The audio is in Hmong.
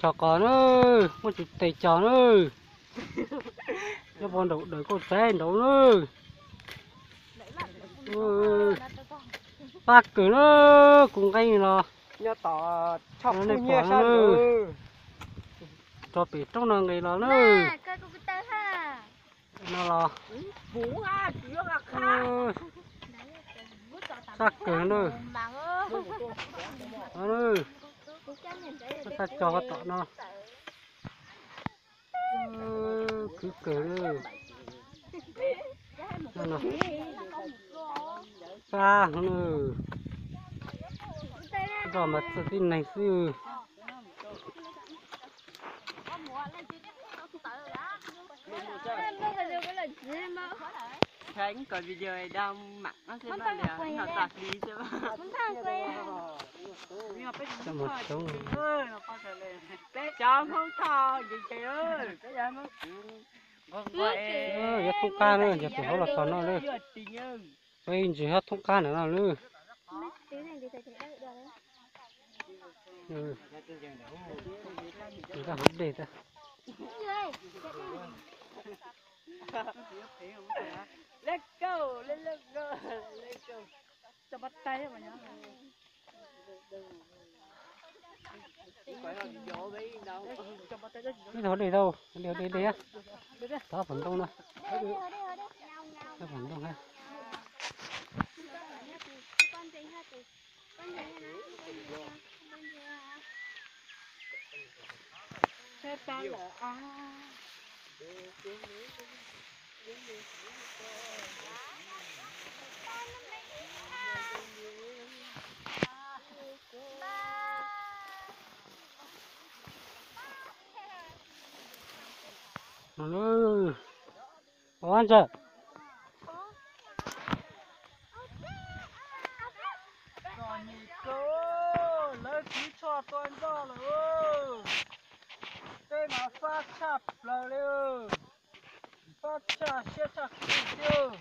Cog qos na, muaj tsis tes cog na. Nyob puag nraum daws kauj tsaib nraud na. Pab kawg na, kuv nqeeb los. Nej pom no na. Rau pem roob no nqis los na. No los. Sab kawg na. Sab cog tom no. Khwv kawg na. Sab na. Nroj mas txawj tib neeg xwb. Yuav thoob qab na, yog tus hauv los txog no lawm. Peb ntsis hab thoob qab ntawm no lawm. Hauv dej. Ib hauv dej tau, hauv dej dej, tod pom ntoo no. Tod pom ntoo hab. Ua ntsa. Txom nyem kawg, lawv kwv tsho tua nroj lawm. Tej no fab tshaj plaws li, fab tshaj siab tshaj qws thiab.